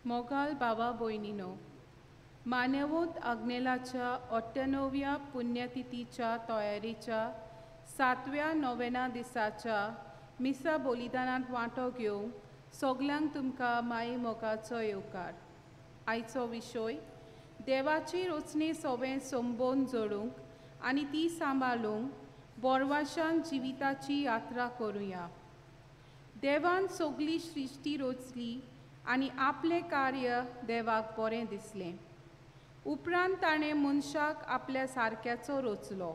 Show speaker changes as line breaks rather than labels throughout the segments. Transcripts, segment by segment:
मोगाल बाबा भयणीनो, मान्यवंत आग्नेलाच्या 98व्या पुण्यतिथीच्या तयारीच्या 7व्या नोवेना दिसाच्या मिसा बलिदानांत वांटो घेवंक सगल्यांक तुमकां माई मोगाचो येवकार. आयचो विशय देवाची रचणे सोवें संबोन जोडूंक आनी ती सांबाळूंक बोरवाशान जिविताची यात्रा करुया. देवान सगली सृश्टी रचली आनी आपलें कार्य देवाक बरें दिसलें. उपरांत ताणें मनशाक आपल्या सारक्याचो रचलो.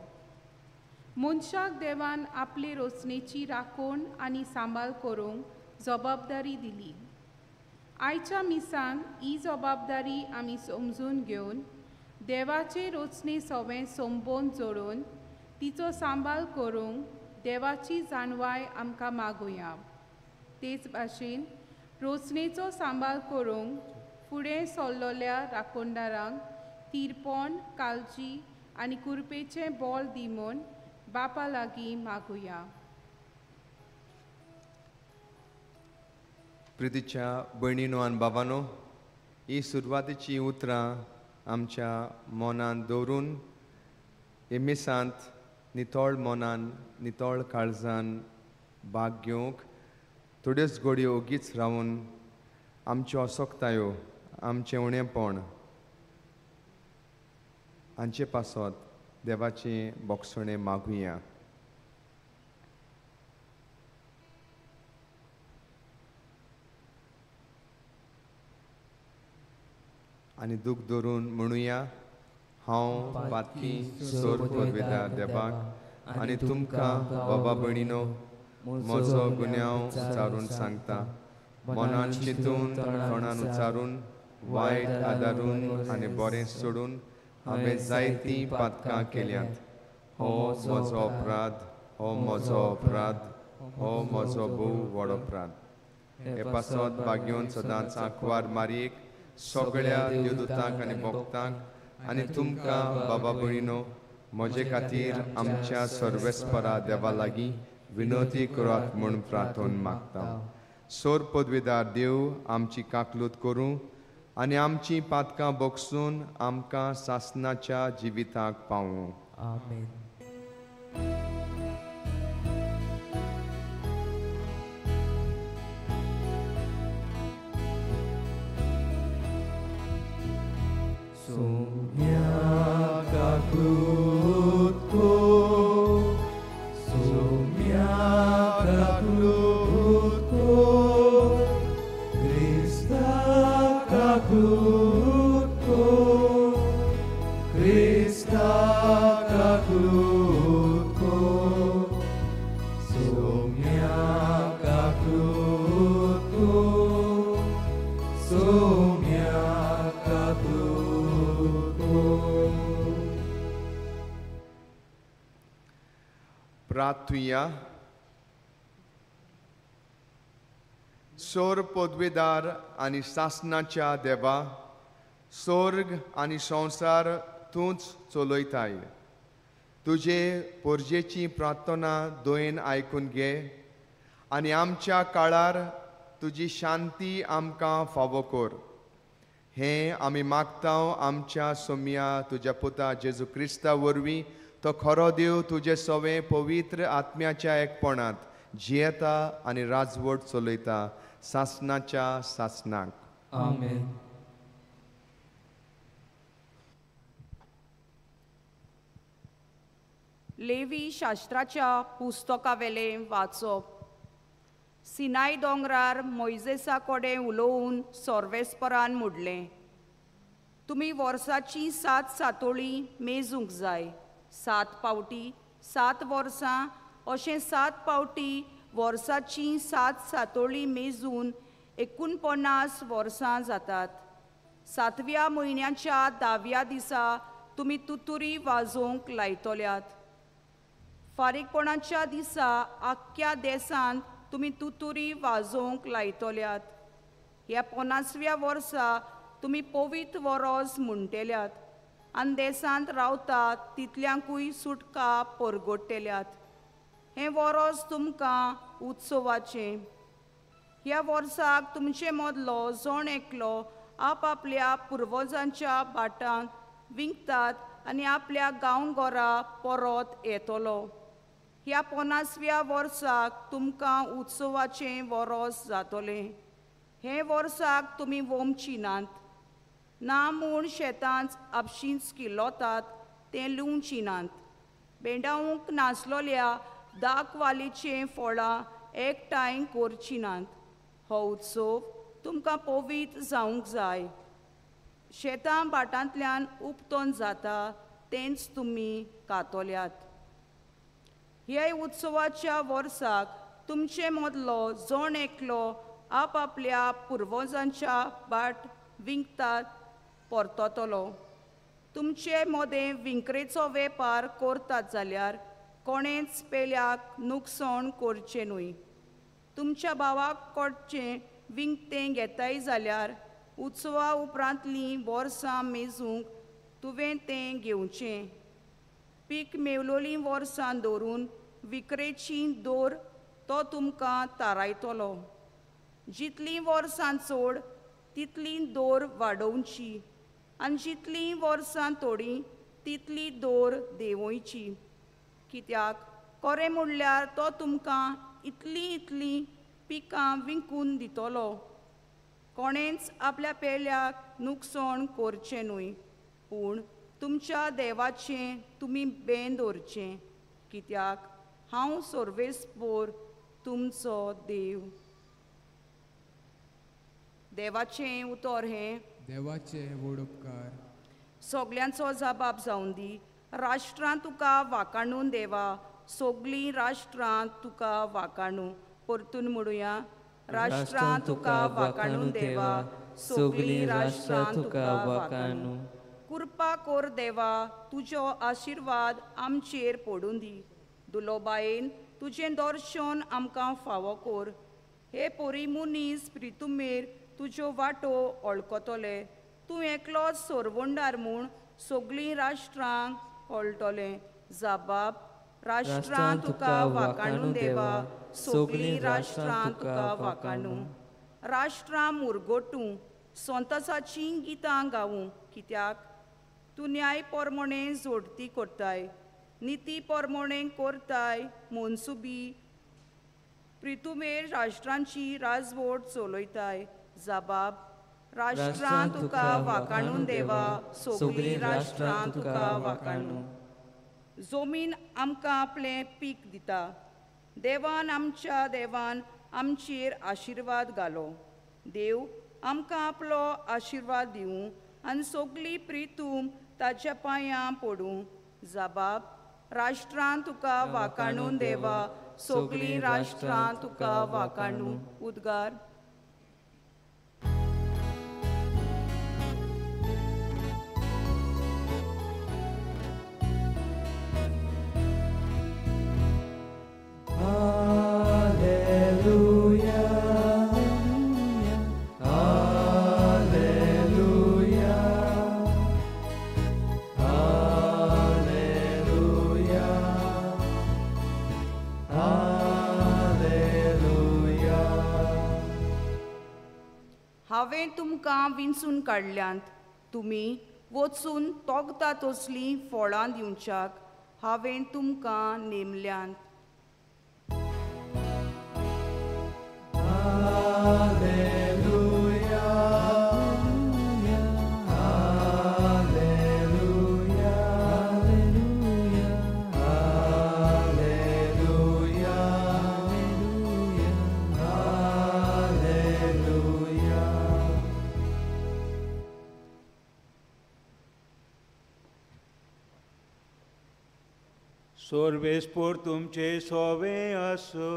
मनशाक देवान आपले रचणेची राखण आनी सांबाळ करूंक जबाबदारी दिली. आयच्या मिसान ही जबाबदारी आमी समजून घेवन देवाचे रचणे सोवें संबोन जोडून तिचो सांबाळ करूंक देवाची जाणवाय आमकां मागुया. तेच भाशेन रचणेचो सांबाळ करूंक फुडें सरलेल्या राखणदारांक तिरपण, काळजी आनी कुरपेचें बोल दी म्हूण बापा लागीं मागुया.
प्रितीच्या भयणीनो आनी बाबानो, ही सुरवातीची उतरां आमच्या मनान दवरून हे मिसांत नितळ मनान नितळ काळजान भाग घेवंक थोड्योच घडयो ओगीच रावन आमच्यो असक्तायो, आमचें उणेपण हांचे पासत देवाचें बोगसणें मागुया. आनी दूख धरून म्हणुया, हांव पातकी सोर पदवेदार देवाक आनी तुमकां बाबा भयणीनो म्हजो गुन्यांव उच्चारून सांगता. मनान चिंतून, तोंडान उच्चारून, वायट आदारून आनी बरें सोडून हांवें जायतीं पातकां केल्यांत. हो म्हजो अपराध, हो म्हजो अपराध, हो म्हजो भोव व्हड अपराध. हे पासत भाग्योन सदांच आंकवार मारयेक, सगळ्या देवदूतांक आनी भक्तांक आनी तुमकां बाबा भयणीनो म्हजे खातीर आमच्या सर्वेस्परा देवा लागीं विनवती करात म्हूण प्रार्थन मागता. सोर पदवेदार देव आमची काकलूत करूं आनी आमची पातकां बगसून आमकां सासनाच्या जिविताक पावूं.
आमेन.
प्रार्थुया. सोर पदवेदार आनी सासनाच्या देवा, स्वर्ग आनी संवसार तूंच चलयताय. तुजे पोरजेची प्रार्थना दोयेन आयकून घे आनी आमच्या काळार तुजी शांती आमकां फावो कर. हें आमी मागता आमच्या सोम्या तुज्या पुता जेजू क्रिस्ता वरवीं, तो खरो देव तुजे सवें पवित्र आत्म्याच्या एकपणांत जियेता आनी राजवट चलयता सासनाच्या सासनाक.
आमेन.
लेवी शास्त्राच्या पुस्तकावेलें वाचप. सिनाय दोंगरार मोयजेसा कडेन उलोवन सर्वेस्परान म्हणलें, तुमी वर्साची 7 सातोळी मेजूंक जाय. 7 पावटी 7 वर्सां अशें 7 पावटी वर्साची 7 सातोळी मेजून 49 वर्सां जातात. 7व्या म्हयन्याच्या 10व्या दिसा तुमी तुतुरी वाजोवंक लायतल्यात. फारीकपणाच्या दिसा आख्ख्या देशांत तुमी तुतुरी वाजोवंक लायतल्यात. ह्या 50व्या वर्सा तुमी पवित्र वरोस म्हणटेल्यात आनी देशांत रावतात तितल्यांकूय सुटका परगट्टेल्यात. हें वरोस तुमकां उत्सवाचें. ह्या वर्साक तुमचे मदलो जण एकलो आपआपल्या पुर्वजांच्या बाटांत विंकतात आनी आपल्या गांवघरा परत येतलो. ह्या 50व्या वर्साक तुमकां उत्सवाचें वरोस जातलें. हे वर्साक तुमी वोमची नात, ना म्हूण शेतांत आपशींच किल्लोतात तें लुवचीं नात. बेंडावंक नासलोल्या दाखवालीचें फळां एकठांय करचीं नात. हो उत्सव तुमकां पवित्र जावंक जाय. शेतां भाटांतल्यान उपतोन जाता तेंच तुमी कातोल्यात. ह्या उत्सवाच्या वर्साक तुमचे मदलो जण एकलो आपआपल्या पुर्वजांच्या बाट विंकतात परततलो. तुमचे मदें विंकरेचो वेपार करतात जाल्यार कोणेंच पेल्याक नुकसाण करचें न्हय. तुमच्या भावाक कडचें विंकतें घेताय जाल्यार उत्सवा उपरांतलीं वर्सां मेजूंक तुवें तें घेवचें. पीक मेवलोलीं वर्सां दवरून विकरेची दोर तो तुमकां तारायतलो. जितलीं वर्सां चड तितली दोर वाडोवची आनी जितलीं वर्सां थोडीं तितली दोर देंवोवची. कित्याक खरें म्हणल्यार तो तुमकां इतलीं इतलीं पिकां विकून दितलो. कोणेंच आपल्या पेल्याक नुकसाण करचें न्हय, पूण तुमच्या देवाचें तुमी बें दवरचें, कित्याक हांव सर्वेस्पोर तुमचो देव. देवाचें उतर हें.
देवाचें व्हड उपकार.
सगल्यांचो जबाब जावन दी. राष्ट्रां तुका वाकाणून देवा, सगलीं राष्ट्रां तुका वाकाणू. परतून म्हणुया, राष्ट्रां तुका वाकाणून देवा, सगलीं राष्ट्रां तुका वाकाणू. कृपा कर देवा, तुजो आशिर्वाद आमचेर पडून दी. दुलोबायेन तुजें दर्शन आमकां फावो कर. हे पोरी मनीस प्रितुमेर तुज्यो वाटो वळखतले. तूं एकलोच सोरवंडार म्हूण सगलीं राष्ट्रांक कळटलें. जबाब, राष्ट्रां तुका वाकाणू देवा, सगलीं राष्ट्रां तुका वाकाणू. राष्ट्रां मुरगोटूं संतसाचीं गितां गावूं, कित्याक तूं न्याय पोरमोणें जोडती करताय, निती पोरमोणें करताय. मनसुबी प्रितुमेर राष्ट्रांची राजवट चलयताय. जबाब, राष्ट्रां तुका वाकाणून देवा, सगलीं राष्ट्रां तुका वाकाणू. जमीन आमकां आपलें पीक दिता. देवान आमच्या देवान आमचेर आशिर्वाद घालो. देव आमकां आपलो आशिर्वाद दिवं आनी सगली प्रितूम ताच्या पांयां पडूं. जबाब, राष्ट्रां तुका वाकाणून देवा, सगलीं राष्ट्रां तुका वाकाणू. उद्गार. हांवें तुमकां विंचून काडल्यांत, तुमी वचून तोगता तसलीं फळां दिवच्याक हांवें तुमकां नेमल्यांत.
सोर्वेस्पोर तुमचे सोवे आसो,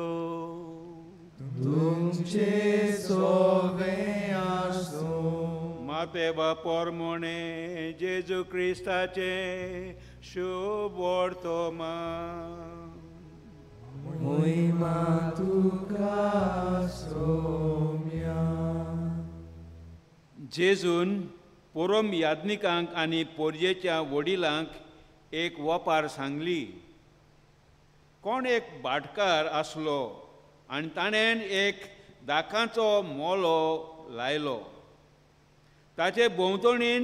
तुमचे सोवे आसो.
मातेवा पोरमोणे जेजू क्रिस्ताचे शुभ वर्तमान.
मोहिमा तुका सोम्या.
जेजून पोरोम याज्ञिकांक आनी पोरयेच्या वडिलांक एक वपार सांगली. कोण एक भाटकार आसलो आनी ताणें एक दाकांचो मोलो लायलो. ताचे भोंवतणीन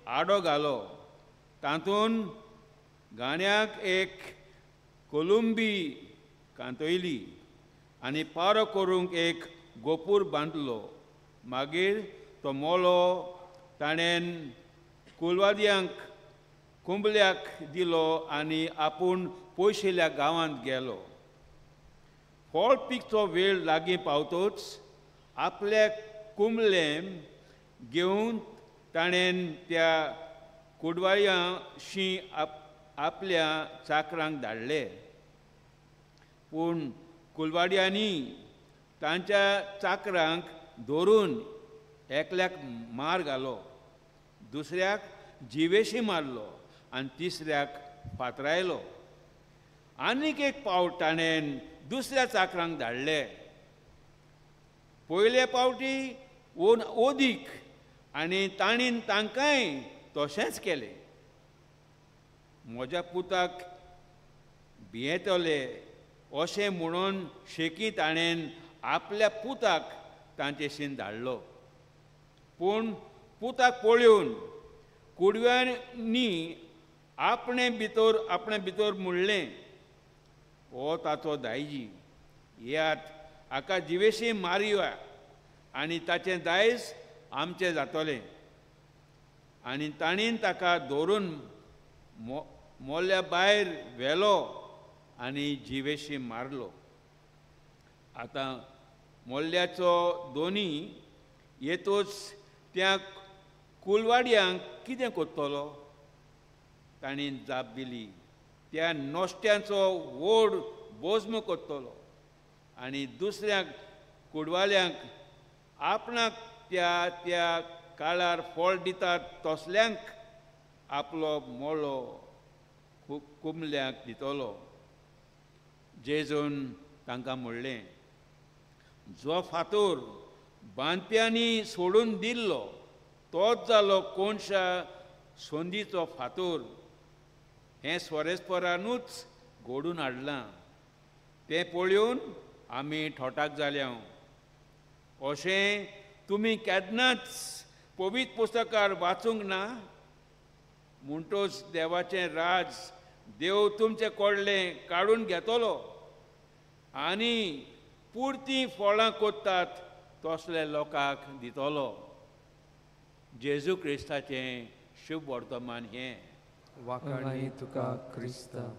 आडो घालो. तातूंत गाण्याक एक कोलुंबी कांतयली आनी पारो करूंक एक गोपूर बांदलो. मागीर तो मोलो ताणें कुलवाद्यांक कुंबल्याक दिलो आनी आपूण पयशिल्ल्या गांवांत गेलो. फळ पिकचो वेळ लागीं पावतोच आपल्या कुंबलें घेवन ताणें त्या कुडवायांशी आपल्या चाकरांक धाडले. पूण कुलवाड्यांनी तांच्या चाकरांक धरून एकल्याक मार घालो, दुसऱ्याक जिवेशी मारलो आनी तिसऱ्याक फातरायलो. आनीक एक पावट ताणें दुसऱ्या चाकरांक धाडले. पयले पावटी ओदीक आनी ताणें तांकांय तशेंच केलें. म्हज्या पुताक भियेतले अशें म्हणून शेकी ताणें आपल्या पुताक तांचेशीन धाडलो. पूण पुताक पळोवन कुडव्यांनी आपणे भितर म्हणलें, हो ताचो दायजी, येयात हाका जिवेशी मारया आनी ताचें दायज आमचें जातलें. आनी ताणें ताका धरून मोल्या भायर व्हेलो आनी जिवेशी मारलो. आतां मोल्याचो दोनी येतोच त्या कुलवाड्यांक कितें करतलो? तांणी जाप दिली, त्या नोष्ट्यांचो व्हड बोजमो करतलो आनी दुसऱ्या कुडवाल्यांक आपणाक त्या त्या काळार फळ दितात तसल्यांक आपलो मोलो कुंबल्यांक दितलो. जेजून तांकां म्हणलें, जो फातोर बांदप्यांनी सोडून दिल्लो तोच जालो कोणशा सोंदीचो फातोर. हें स्वरेस्परानूच घडून हाडलां, तें पळोवन आमी ठोटाक जाल्या. अशें तुमी केन्नाच पवित्र पुस्तकार वाचूंक ना? म्हणटोच देवाचें राज देव तुमचें कडलें काडून घेतलो आनी पुरतीं फळां कोत्तात तसले लोकांक दितलो. जेजू क्रिस्ताचें शुभ वर्तमान हें.
वाखाणी तुका क्रिस्ता.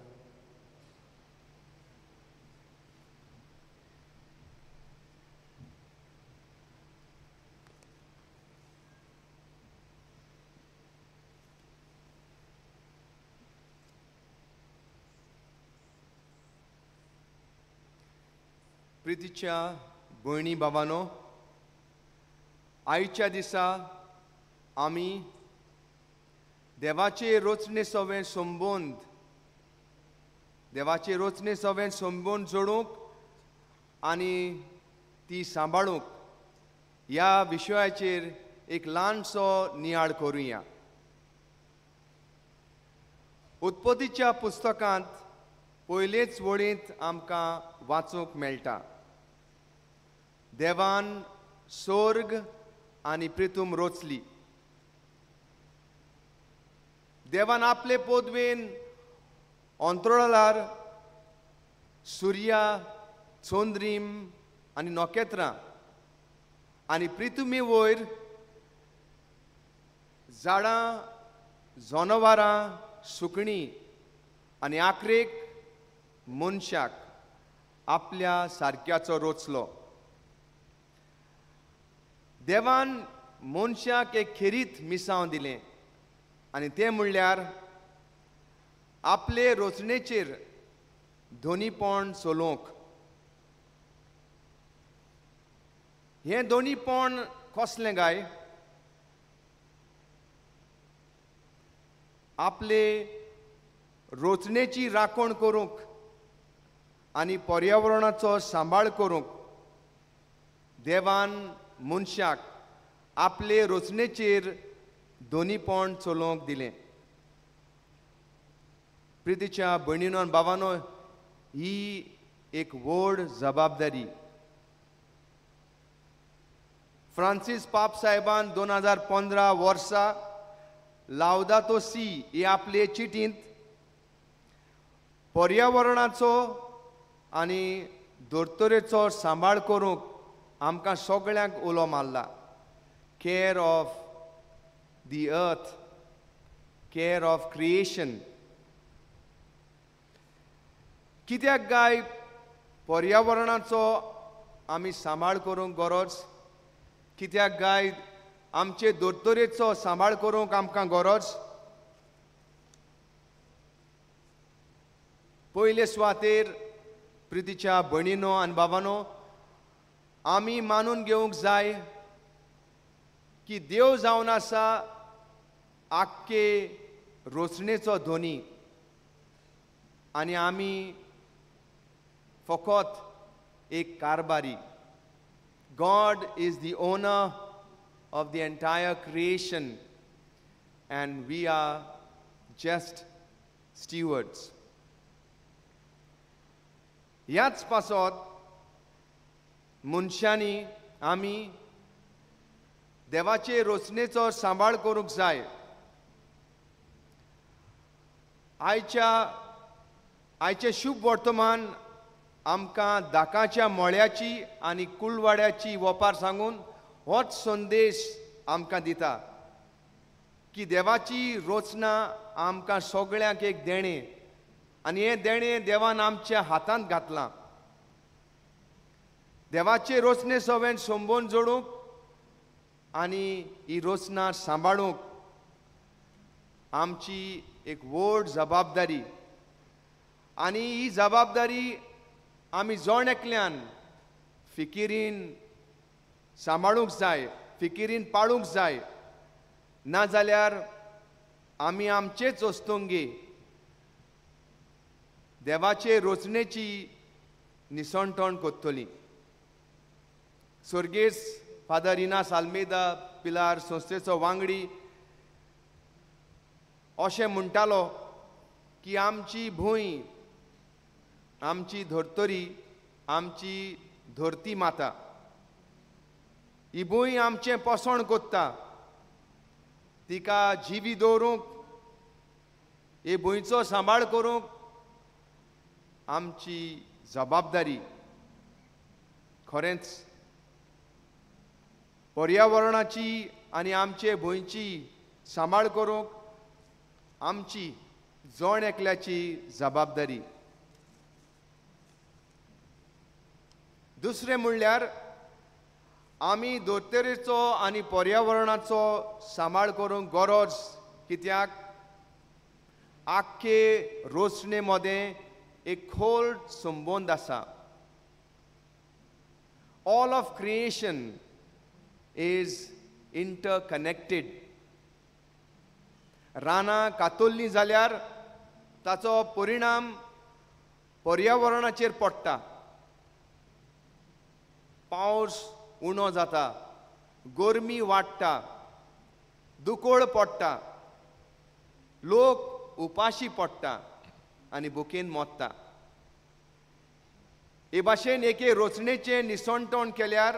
प्रितीच्या भयणी बाबानो, आयच्या दिसा आमी देवाचे रोचणे सवें संबंद, देवाचे रोचणे सवें संबंद जोडूंक आनी ती सांबाळूंक ह्या विशयाचेर एक ल्हानसो नियाळ करुया. उत्पत्तीच्या पुस्तकांत पयलेच वळींत आमकां वाचूंक मेळटा, देवान स्वर्ग आनी प्रितूम रोचली. देवान आपले पदवेन अंतराळार सुर्या, चंद्रीम आनी नखेत्रां आनी प्रितुमी वयर झाडां, जनावरां, सुकणीं आनी आखरेक मनशाक आपल्या सारक्याचो रोचलो. देवान मनशाक एक खेरीत मिसांव दिलें आनी तें म्हणल्यार आपले रोचणेचेर दोनीपण चलोवंक. हें दोनीपण कसलें काय? आपले रोचणेची राखण करूंक आनी पर्यावरणाचो सांबाळ करूंक देवान मनशाक आपले रोचणेचेर दोनीपण चलोवंक दिलें. प्रितीच्या भयणीनो आनी भावानो, ही एक व्हड जबाबदारी. फ्रांसीस पाप साहेबान 2015 वर्सा लावदातो सी ही आपले चिटींत पर्यावरणाचो आनी धर्तरेचो सांबाळ करूंक आमकां सगळ्यांक उलो मारला. Care of the earth, care of creation. कित्याक गाय पर्यावरणाचो आमी सांबाळ करूंक गरज? कित्याक गाय आमचे धर्तरेचो सांबाळ करूंक आमकां गरज? पयले सुवातेर प्रितीच्या भयणीनो आनी बाबानो, आमी मानून घेवंक जाय की देव जावन आसा आख्खे रोचणेचो धोनी आनी आमी फकत एक कारभारी. God is the owner of the entire creation and we are just stewards. ह्याच पासत मनशांनी आमी देवाचे रोचणेचो सांबाळ करूंक जाय. आयचें शुभ वर्तमान आमकां दाकाच्या मळ्याची आनी कुलवाड्याची वपार सांगून होच संदेश आमकां दिता की देवाची रचना आमकां सगळ्यांक एक देणें आनी हें देणें देवान आमच्या हातांत घातलां. देवाचे रचने सवेन संबंद जोडूंक आनी ही रचना सांबाळूंक आमची एक व्हड जबाबदारी आनी ही जबाबदारी आमी जण एकल्यान फिकिरीन सांबाळूंक जाय, फिकिरीन पाळूंक जाय. नाजाल्यार आमी आमचेच वस्तुंगे देवाचे रचणेची निसणटण करतली. स्वर्गेस्त फादर इनास आल्मेदा पिलार संस्थेचो वांगडी अशें म्हणटालो की आमची भूंय, आमची धर्तरी, आमची धरती माता, ही भूंय आमचें पोसण कोत्ता, तिका जिवी दवरूंक, हे भुंयचो सांबाळ करूंक आमची जबाबदारी. खरेंच पर्यावरणाची आनी आमचे भुंयची सांबाळ करूंक आमची जण एकल्याची जबाबदारी. दुसरें म्हणल्यार आमी धर्तरेचो आनी पर्यावरणाचो सांबाळ करूंक गरज कित्याक आख्खे रोचणे मदें एक खोल संबंद आसा. All of creation is interconnected. रानां कातरलीं जाल्यार ताचो परिणाम पर्यावरणाचेर पडटा. पावस उणो जाता, गरमी वाडटा, दुकोळ पडटा, लोक उपाशी पडटा आनी भुकेन मरता. हे भाशेन एके रचणेचें निसणटण केल्यार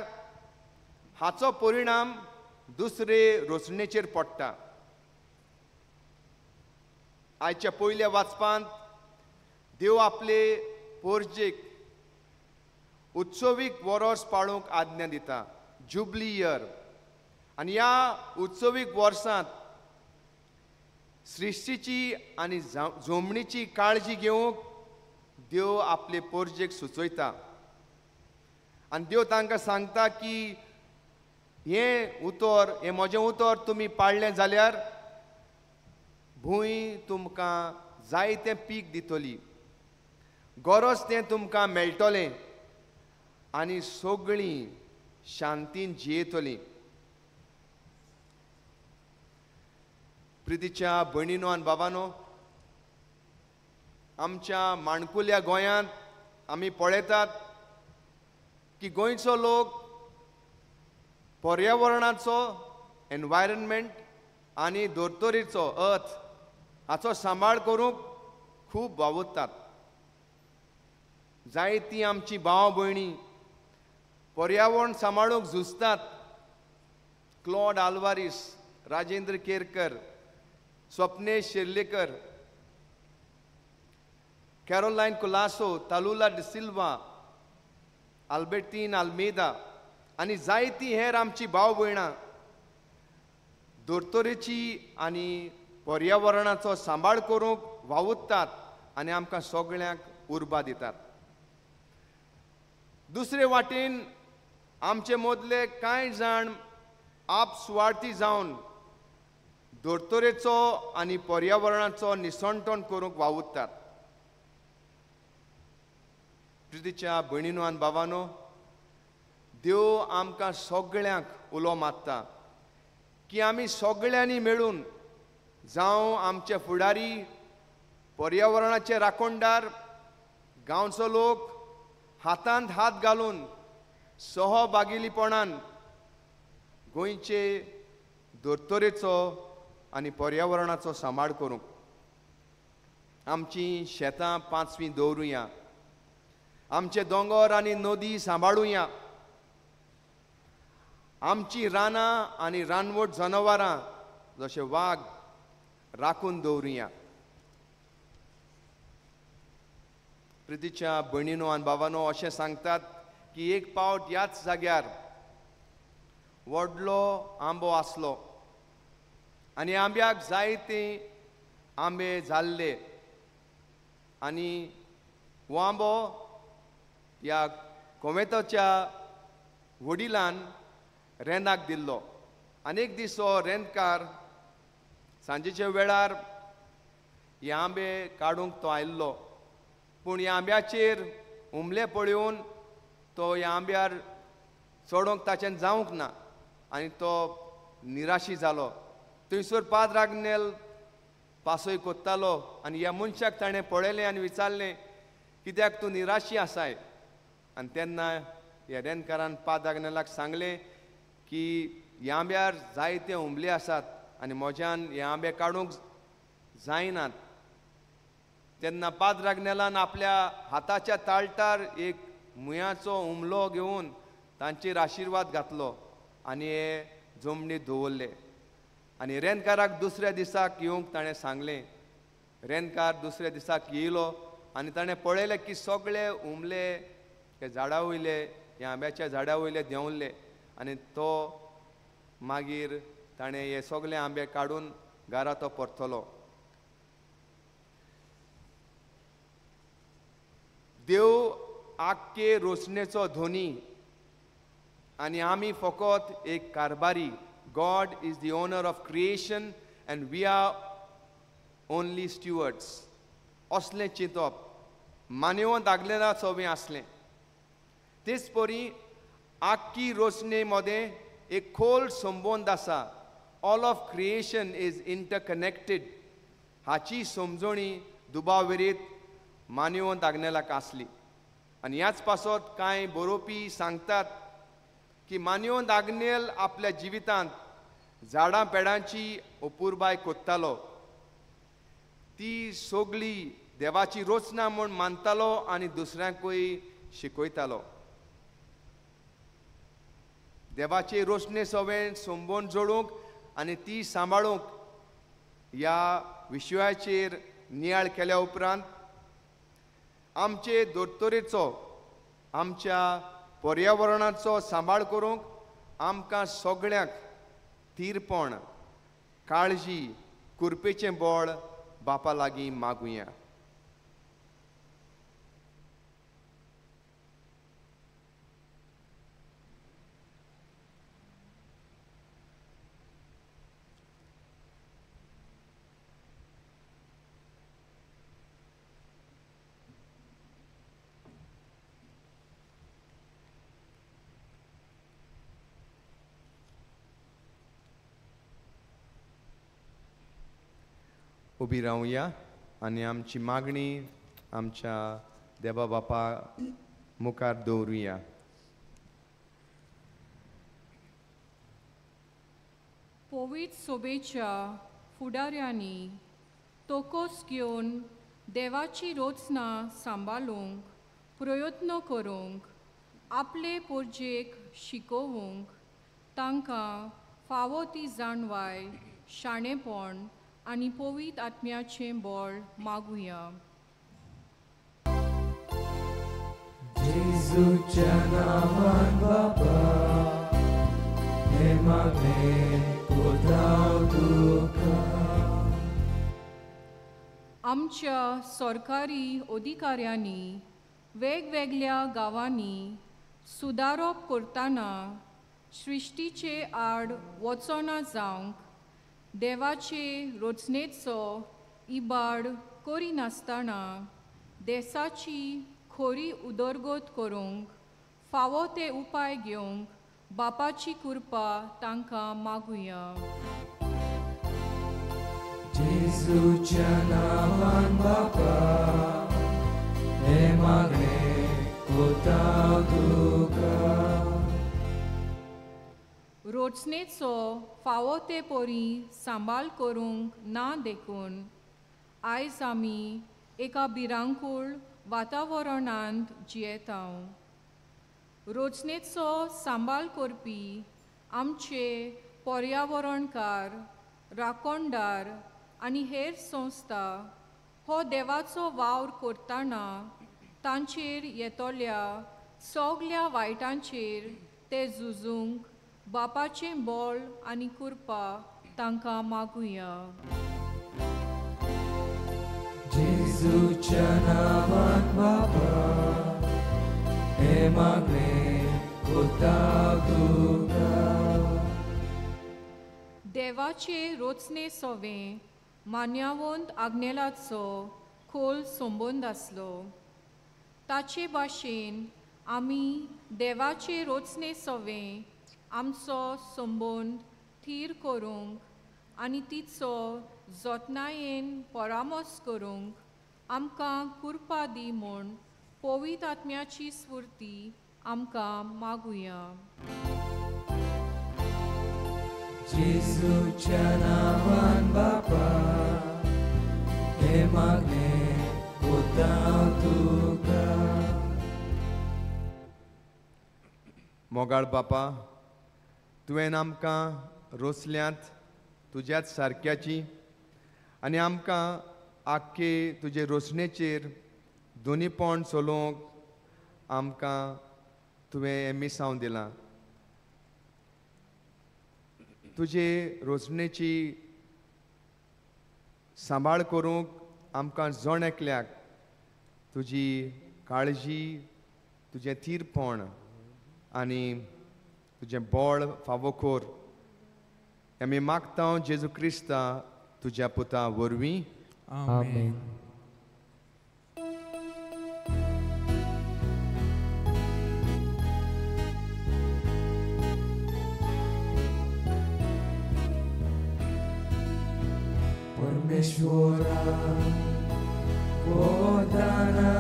हाचो परिणाम दुसरे रचणेचेर पडटा. आयच्या पयल्या वाचपांत देव आपले पोरजेक उत्सवीक वरोस पाळूंक आज्ञा दिता, जुबली इयर. आनी ह्या उत्सवीक वर्सांत सृश्टीची आनी जमणीची काळजी घेवंक देव आपले पोरजेक सुचयता आनी देव तांकां सांगता की हें उतर, हें म्हजें उतर तुमी पाळ्ळें जाल्यार भूंय तुमकां जायतें पीक दितली, गरज तें तुमकां मेळटलें आनी सगळीं शांतीन जियेतलीं. प्रितीच्या भयणीनो आनी बाबानो, आमच्या माणकुल्या गोंयांत आमी पळयतात की गोंयचो लोक पर्यावरणाचो, एनवायरमेंट आनी धर्तरेचो, अर्थ हाचो सांबाळ करूंक खूब वावुरतात. जायतीं आमची भाव भयणी पर्यावरण सांबाळूंक झुजतात, क्लॉड आल्वारीस, राजेंद्र केरकर, स्वप्नेश शेर्लेकर, कॅरोलायन कुलासो, तालुला डिसिल्वा, आल्बर्टीन आल्मेदा आनी जायतीं हेर आमची भाव भयणां दोतोरेची आनी पर्यावरणाचो सांबाळ करूंक वावुरतात आनी आमकां सगळ्यांक उर्बा दितात. दुसरे वाटेन आमचे मदले कांय जाण आपसुवार्थी जावन दोतोरेचो आनी पर्यावरणाचो निसणटण करूंक वावुरतात. प्रितीच्या भयणीनो आनी भावानो, देव आमकां सगळ्यांक उलो मारता की आमी सगळ्यांनी मेळून, जावं आमचे फुडारी, पर्यावरणाचे राखणदार, गांवचो लोक हातांत हात घालून सहभागिलीपणान गोंयचे दोतोरेचो आनी पर्यावरणाचो सांबाळ करूंक आमची शेतां पांचवीं दवरुया, आमचे दोंगर आनी नदी सांबाळुया, आमची रानां आनी रानवट जनावरां जशे वाग राखून दवरुया. प्रितीच्या भयणीनो आनी भावानो, अशें सांगतात की एक पावट ह्याच जाग्यार व्हडलो आंबो आसलो आनी आंब्याक जायते आंबे जाल्ले आनी हो आंबो ह्या कोमेताच्या वडिलान रेंदाक दिल्लो. आनी एक दीस हो रेंदकार सांजेच्या वेळार हे आंबे काडूंक तो आयिल्लो, पूण ह्या आंब्याचेर हुमले पळोवन तो ह्या आंब्यार चडोवंक ताच्यान जावंक ना आनी तो निराशी जालो. थंयसर पाद्र आग्नेल पासय कोत्तालो आनी ह्या मनशाक ताणें पळयलें आनी विचारलें, कित्याक तूं निराशी आसाय? आनी तेन्ना ह्या रेंदकारान पाद्र आग्नेलाक सांगलें की ह्या आंब्यार जायते हुमले आसात आनी म्हज्यान हे आंबे काडूंक जायनात. तेन्ना पाद्र आग्नेलान आपल्या हाताच्या ताळटार एक मुयाचो हुमलो घेवन तांचेर आशिर्वाद घातलो आनी हे जमनीत दवरले. आनी रेंदकाराक दुसऱ्या दिसाक येवंक ताणें सांगलें. रेंदकार दुसऱ्या दिसाक येयलो आनी ताणें पळयलें की सगळे हुमले हे झाडा वयले, ह्या आंब्याच्या झाडा वयले देंवले आनी तो मागीर ताणें हे सगळे आंबे काडून घरा तो परतलो. देव आख्खे रोसणेचो धोनी आनी आमी फकत एक कारभारी. God is the owner of creation and we are only stewards. असलें चिंतप मानेवंत आग्नेला सवें आसलें. तेच परी आख्खी रोसणे मदें एक खोल संबंद आसा. All of creation is interconnected हाची समजणी दुबाव विरीत मानेवंत आग्नेलाक आसली. आनी ह्याच पासत कांय बरोवपी सांगतात की मानेवंत आग्नेल आपल्या जिवितांत झाडां पेडांची अपुरबाय कोत्तालो, ती सगळी देवाची रचना म्हूण मानतालो आनी दुसऱ्यांकूय शिकयतालो. देवाचे रोशणे सवें संबंद जोडूंक आनी ती सांबाळूंक ह्या विशयाचेर नियाळ केल्या उपरांत आमचे दोतोरेचो, आमच्या पर्यावरणाचो सांबाळ करूंक आमकां सगळ्यांक थीरपण, काळजी, कुरपेचें बळ बापा लागीं मागुया. उबी रावया आनी आमची मागणी आमच्या देवा बापा मुखार दवरुया.
पवित्र सोबेच्या फुडाऱ्यांनी तोकोस घेवन देवाची रचना सांबाळूंक प्रयत्न करूंक, आपले पोरजेक शिकोवंक तांकां फावो ती जाणवाय, शाणेपण आनी पवित्र आत्म्याचें बळ मागुया.
जेजूच्या नांवान बापा हें मागणें कोताव तुका.
आमच्या सरकारी अधिकाऱ्यांनी वेगवेगळ्या गांवांनी सुदारप करतना सृश्टीचे आड वचना जावंक देवाचे रचनेचो इबाड करिनासतना देशाची खरी उदरगत करूंक फावो ते उपाय घेवंक बापाची कृपा तांकां मागुया.
जेजूच्या नांवान बापा हें मागणें कोताव तुका.
रचनेचो फावो ते परी सांबाळ करूंक ना देखून आयज आमी एका भिरांकूळ वातावरणांत जियेता. रचनेचो सांबाळ करपी आमचे पर्यावरणकार, राखणदार आनी हेर संस्था हो देवाचो वावर करतना तांचेर येतल्या सगल्या वायटांचेर ते झुजूंक बापाचें बळ आनी कृपा तांकां मागुया.
जेजूच्या नांवान बापा हें मागणें कोताव तुका.
देवाचे रचने सोवें मान्यावंत आग्नेलाचो खोल संबंद आसलो. ताचे भाशेन आमी देवाचे रचने सोवें आमचो संबंद थीर करूंक आनी तिचो जतनायेन परामर्श करूंक आमकां कृपा दी म्हूण पवित्र आत्म्याची स्फूर्ती आमकां मागुया.
जेजूच्या नांवान बापा हें मागणें कोताव तुका.
मोगाळ बापा, तुवें आमकां रोसल्यांत तुज्याच सारक्याची आनी आमकां आख्खे तुजे रोसणेचेर दोनीपण चलोवंक आमकां तुवें हें मिसांव दिलां. तुजे रोसणेची सांबाळ करूंक आमकां जण एकल्याक तुजी काळजी, तुजें थीरपण आनी तुजें बळ फावो कर. आमी मागता जेजू क्रिस्ता तुज्या पुता वरवीं.
आमेन. परमेश्वरा वरदाना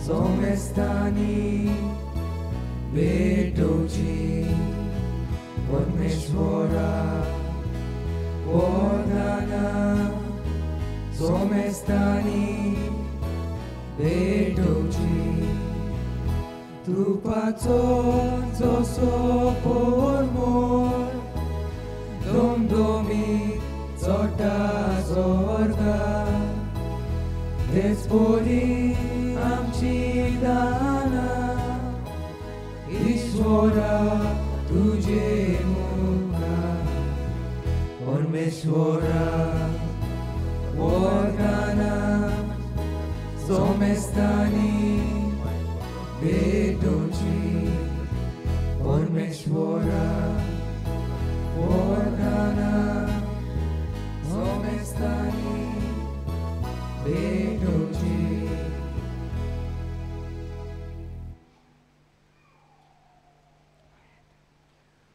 सोमेस्तानी भेटोवची. परमेश्वरा वरदाना सोमेस्तानी भेटोवची. तुपाचो जसो परमळ दोमदोमी चडटा स्वर्गा, तेच परी आमची दानां ईश्वरा तुजे मुखार. परमेश्वरा वरदाना सोमेस्तानी भेटोवची. परमेश्वरा वरदाना सोमेस्तानी भेटोवची.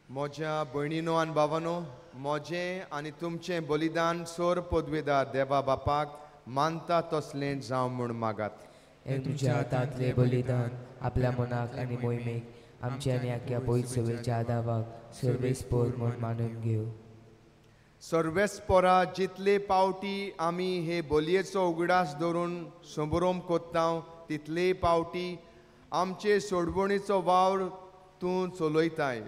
म्हज्या भयणीनो आनी भावानो, म्हजें आनी तुमचें बलिदान सोर पदवेदार देवा बापाक मानता तसलें जावं म्हूण मागात.
हें तुज्या हातांतलें बलिदान आपल्या मनाक आनी मोहिमेक आमच्या आनी आख्या पवित्र सभेच्या आदावाक सर्वेस्पोर म्हूण मानून घेवं.
सर्वेस्पोरा जितले पावटी आमी हे बोलयेचो उगडास धरून संबरोम कोत्ता तितले पावटी आमचे सोडवणीचो वावर तूं चलयताय.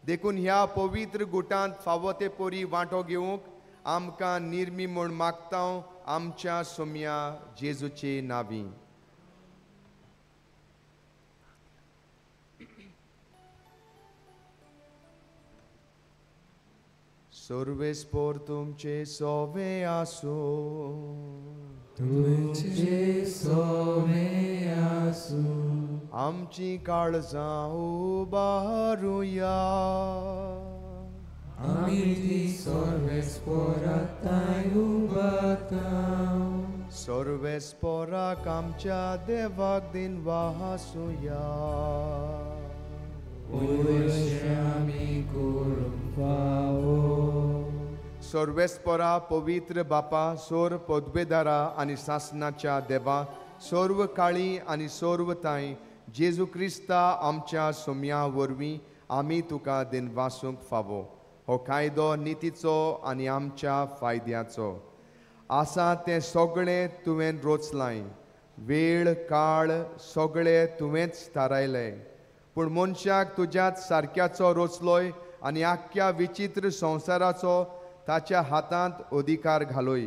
देखून ह्या पवित्र गुटांत फावो ते परी वांटो घेवंक आमकां निर्मी म्हूण मागता आमच्या सोम्या जेजूचे नांवी. सर्वेस्पोर तुमचे सोवे आसूं.
तुमचे सोवे आसूं.
आमची काळजां उबारुया.
आमी ती सर्वेस्पोराताय उबारता.
सर्वेस्पोराक आमच्या देवाक दिनवासुया.
आमी करूंक फावो.
सर्वेस्पोरा पवित्र बापा, सोर पदवेदारा आनी सासनाच्या देवा, सर्व काळी आनी सर्व तांय जेजू क्रिस्ता आमच्या सोम्या वरवीं आमी तुका दिनवासूंक फावो. हो कायदो नितीचो आनी आमच्या फायद्याचो आसा. तें सगळें तुवें रोचलाय, वेळ काळ सगळें तुवेंच थारायलें. पूण मनशाक तुज्याच सारक्याचो रोचलोय आनी आख्ख्या विचित्र संवसाराचो ताच्या हातांत अधिकार घालोय.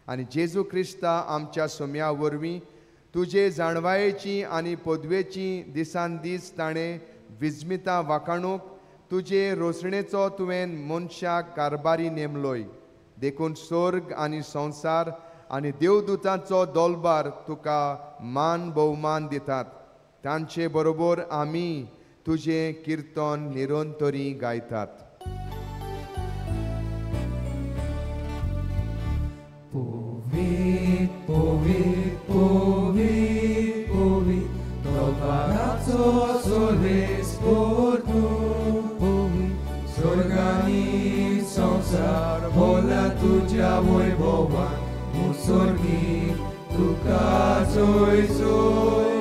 आनी जेजू क्रिस्ता आमच्या सोम्या वरवीं तुजे जाणवायेची आनी पदवेची दिसान दीस ताणें विजमिता वाखाणूक तुजे रोसणेचो तुवें मनशाक कारभारी नेमलोय. देखून स्वर्ग आनी संवसार आनी देवदूतांचो दोलबार तुका मान भोवमान दितात. तांचे बरोबर आमी तुजें किर्तन निरंतरी गायतात.
पवित्र पवित्र पवित्र पवित्र दोबाराचो सर्वेस्पोर तूं. पवित्र स्वर्गानी संवसार भोला तुज्या वैभवान मुसोर्गी तुका जोय जोय.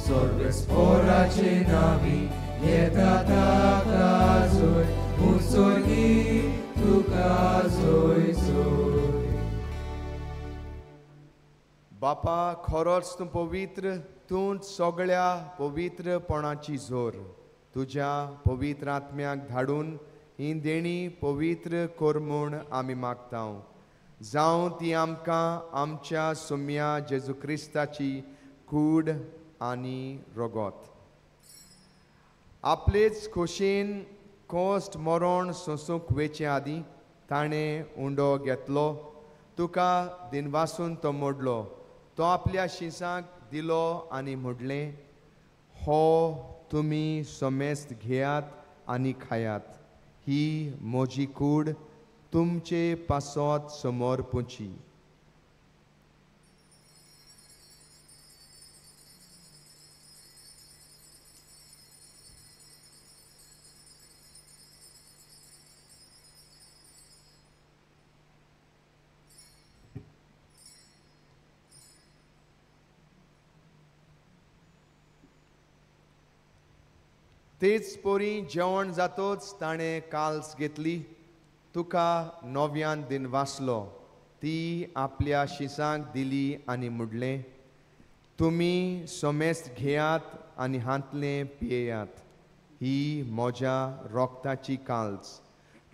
सर्वेस्पोराचे नावी येता ताका जोय मुसोर्गी तुका जोय जोय.
बापा, खरोच तूं पवित्र, तूं सगळ्या पवित्रपणाची जोर. तुज्या पवित्र आत्म्याक धाडून ही देणी पवित्र कर म्हूण आमी मागता. जावं ती आमकां आमच्या सोम्या जेजू क्रिस्ताची कूड आनी रगत. आपलेच खोशेन कोश्ट मरण सोंसूंक वेचे आदीं ताणें उंडो घेतलो, तुका दिनवासून तो मोडलो, तो आपल्या शिसांक दिलो आनी म्हणलें, हो तुमी समेस्त घेयात आनी खायात, ही म्हजी कूड तुमचे पासत समोर पुची. तेच पोरी जेवण जातोच ताणें काल्स घेतली, तुका नव्यान दिनवासलो, ती आपल्या शिसांक दिली आनी म्हणलें, तुमी समेस्त घेयात आनी हांतलें पियेयात, ही म्हज्या रोगताची काल्स,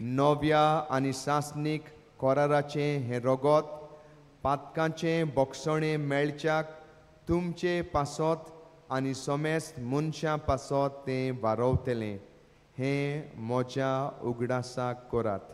नव्या आनी सासणीक कराराचें हें रगत पातकांचें बोगसणें मेळच्याक तुमचे पासत आनी समेस्त मनशां पासत तें वारोवतलें. हें म्हज्या उगडासाक करात.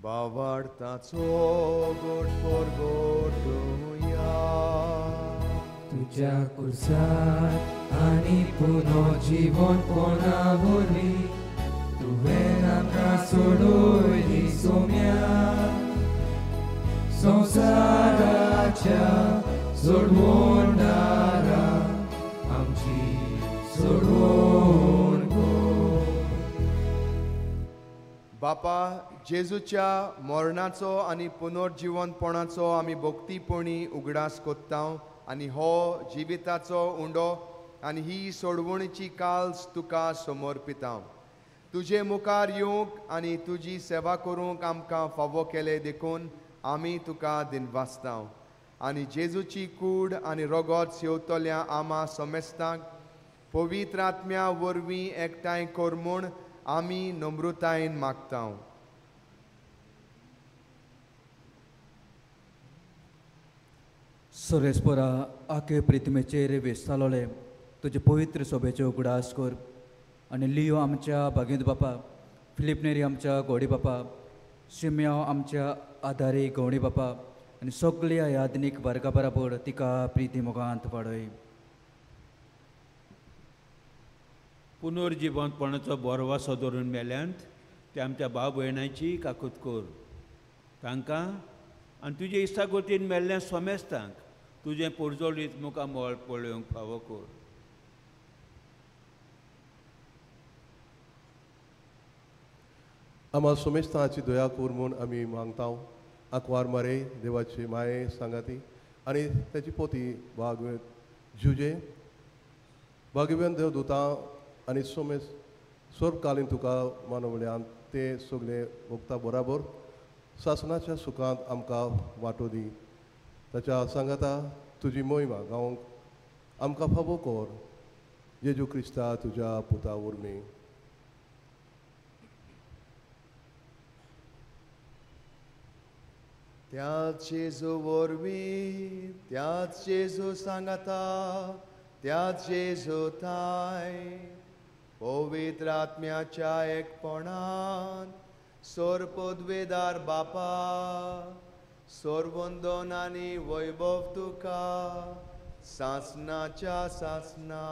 बावार्थाचो गोड परगटुया
तुज्या कुर्सार आनी पुनो जिवनपणा वरवीं तुवें आमकां सोडयली सोम्या संवसाराच्या सोडवणदारा आमची सोडवण कर.
बापा, जेजूच्या मरणाचो आनी पुनर्जिवनपणाचो आमी भक्तीपणी उगडास कोत्ता आनी हो जिविताचो उंडो आनी ही सोडवणीची काल्स तुका समर्पिता. तुजे मुखार येवंक आनी तुजी सेवा करूंक आमकां फावो केले देखून आमी तुका दिनवासता. आनी जेजूची कूड आनी रगत सेवतल्या आमा समेस्तांक पवित्र आत्म्या वरवीं एकठांय कर म्हूण आमी नम्रतायेन मागता.
सर्वेस्परा आखे प्रितिमेचेर वेसतालोले तुजे पवित्र सोबेच्यो उगडास कर आनी लियो आमच्या भागीत बापा, फिलीप नेरी आमच्या गोडी बापा, शिम्याव आमच्या आदारी गवणी बापा आनी सगळ्या यादनीक वर्गा बराबर तिका प्रिती मोगांत वाडय.
पुनर्जिवंतपणाचो बोरवासो धरून मेल्यांत ते आमच्या भाव भयणांची काकूत कर. तांकां आनी तुजे इश्टागतीन मेल्ल्या सोमेस्तांक तुजें पोरजोळीत मुखामळ पळोवंक फावो कर.
आम्हा सोमेस्तांची दया कर म्हूण आमी मागता. आंकवार मारे देवाची माये सांगाती आनी तेची पोती भागवे जुजे भागव्यान देव दुता आनी सोमेस सर्वकालीन तुका मानवल्यान ते सगळे भोगता बराबर सासणाच्या सुखांत आमकां वांटो दी. ताच्या सांगाता तुजी मोहिमा गावंक आमकां फावो कर. जेजू क्रिस्ता तुज्या पुता वरवीं.
त्याच जेजू वरवीं, त्याच जेजू सांगाता, त्याच जेजू थाय पवित्र आत्म्याच्या एकपणान सोर पदवेदार बापा, सोरवंदन आनी वैभव तुका सासनाच्या सासना.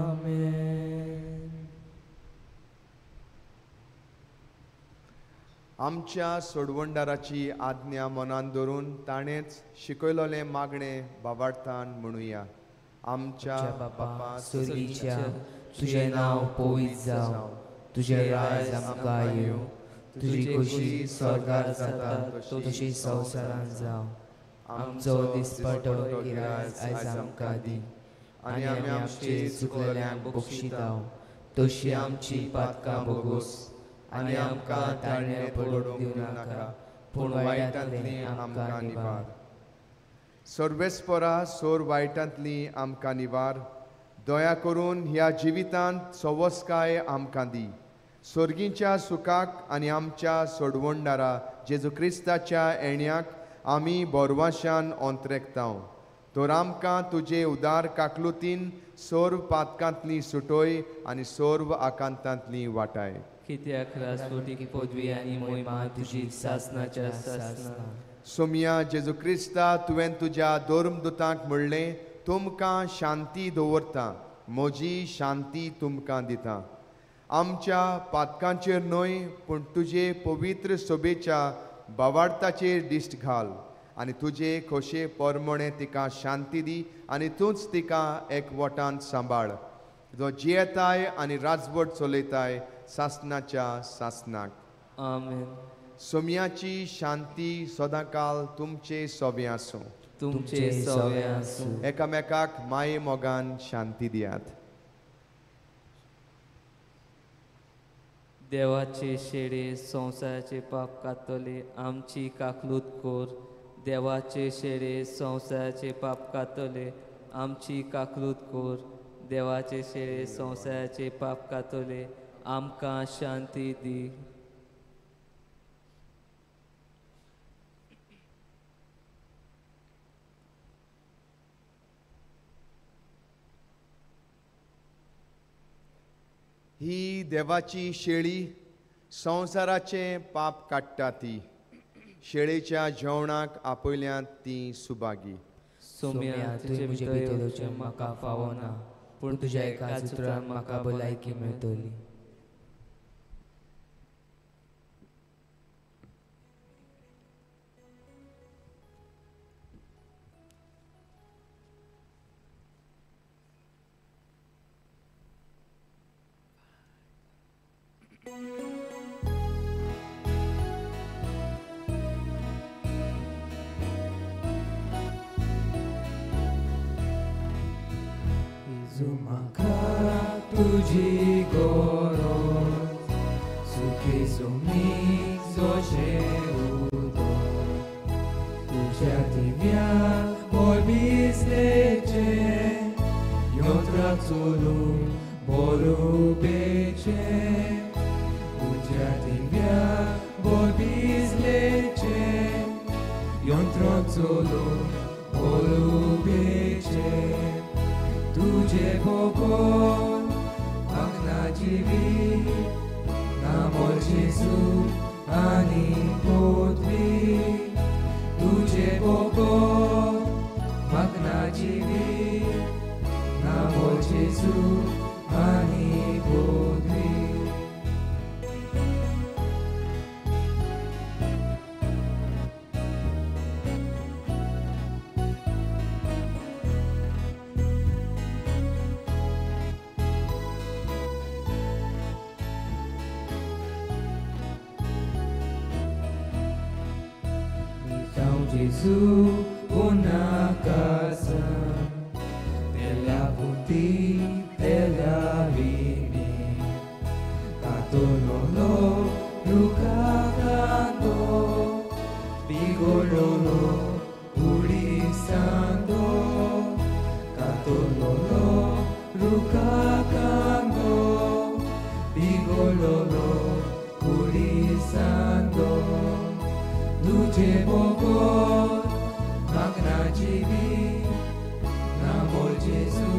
आमेन.
आमच्या सोडवणदाराची आज्ञा मनान धरून ताणेंच शिकयलोलें मागणें बाबार्थान म्हणुया. आमच्या बापा
स्वर्गीच्या, तुजें नांव पवित्र जावं, तुजें राज आमकां येवं, तुजी खोशी स्वर्गार जाता तशी संवसारांत जावं. आमचो दिसपटो गिराज आयज आमकां दी आनी आमी आमचे चुकलेल्यांक बक्षिताव तशी आमची पातकां भोगोस आनी आमकां ताळणे पडूंक दिवं नाका, पूण वायटांतली आमकां निवार.
सर्वेस्परा सोर वायटांतली आमकां निवार. दया करून ह्या जिवितांत सवस्काय आमकां दी. स्वर्गीच्या सुखाक आनी आमच्या सोडवणदारा जेजू क्रिस्ताच्या येण्याक आमी बोरवाशान ओंतरेकताव. तर आमकां तुजे उदार काकलुतीन सर्व पातकांतली सुटोय आनी सर्व आकांतांतली वाटाय.
कित्याक राजवटीक पदवी आनी मोहिमा तुजी सासनाच्या सासना.
सोमिया जेजू क्रिस्ता, तुवें तुज्या धर्मदुतांक म्हणलें, तुमकां शांती दवरता, म्हजी शांती तुमकां दिता. आमच्या पातकांचेर न्हय पूण तुजे पवित्र सोबेच्या बावार्थाचेर दिश्ट घाल आनी तुजे खोशे परमणे तिका शांती दी आनी तूंच तिका एकवटान सांबाळ, जो जियेताय आनी राजवट चलयताय सासनाच्या सासनाक.
आमेन.
सोम्याची शांती सदांकाल तुमचे सोबे आसूं.
तुमचे सोबे आसूं.
एकामेकाक माये मोगान शांती दियात.
देवाचे शेडे संवसाराचे पाप कातले आमची काकलूत कर. देवाचे शेडे संवसाराचे पाप कातले आमची काकलूत कर. देवाचे शेडे संवसाराचे पाप कातले आमकां शांती दी.
ही देवाची शेळी संवसाराचें पाप काडटा ती. शेळेच्या जेवणाक आपयल्यांत ती सुभागी.
सोम्या, तुजें म्हजे भितर येवचें म्हाका फावना, पूण तुज्या एका उतरान म्हाका भलायकी मेळटली. जेजू म्हाका तुजी गरज, सुखे सुमीक जशें उदक, तुज्या दिव्या बोलबिसलेचें यंत्राक चलूंक बोलुपेचें, तुज्या दिव्या बोलबिसलेचें यंत्राक चलूंक बोलुपेचें, तुजे बगर म्हाका जिवी नामो जेजू आनी पदवी, तुजे बगर म्हाका जिवी नामो जेजू आनी पदवी. Gesù una casa della punti della vini Catololo lucacando Bigololo pulisando Catololo lucacando Bigololo pulisando तुझे बगर म्हाका जिवी नामो जेजू